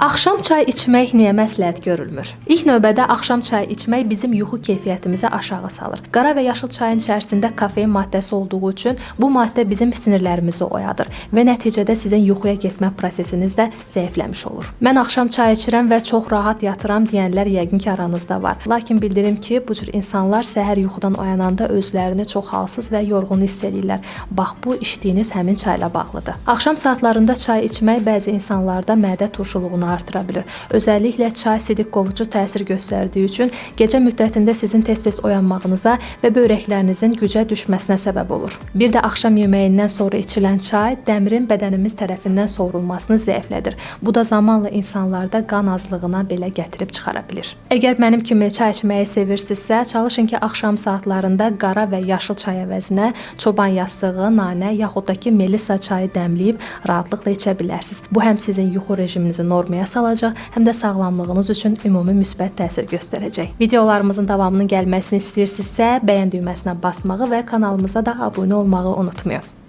Axşam çay içmək niyə məsləhət görülmür? İlk növbədə axşam çayı içmək bizim yuxu keyfiyyətimizi aşağı salır. Qara və yaşıl çayın içərisində kofein maddəsi olduğu üçün bu maddə bizim sinirlərimizi oyadır və nəticədə sizin yuxuya getmə prosesiniz də zəifləmiş olur. Mən axşam çay içirəm və çox rahat yatıram deyənlər yəqin ki aranızda var. Lakin bildirim ki, bu cür insanlar səhər yuxudan oyananda özlərini çox halsız və yorğun hiss eləyirlər. Bax bu içdiyiniz həmin çayla bağlıdır. Axşam saatlarında çay içmək bəzi insanlarda mədə turşuluğunu artıra bilir. Özəlliklə çay sidik qovucu təsir göstərdiyi üçün gecə müddətində sizin tez-tez oyanmağınıza və böyrəklərinizin gücə düşməsinə səbəb olur. Bir də axşam yeməyindən sonra içilən çay dəmirin bədənimiz tərəfindən sorulmasını zəiflədir. Bu da zamanla insanlarda qan azlığına belə gətirib çıxara bilir. Əgər mənim kimi çay içməyi sevirsinizsə, çalışın ki, axşam saatlarında qara və yaşıl çay əvəzinə çoban yastığı, nanə yaxud da ki, melisa çayı dəmləyib rahatlıqla içə bilərsiniz. Bu həm sizin yuxu rejiminizi normaya salacaq, həm də sağlamlığınız üçün ümumi müsbət təsir göstərəcək. Videolarımızın davamının gəlməsini istəyirsinizsə, bəyən düyməsinə basmağı və kanalımıza da abunə olmağı unutmayın.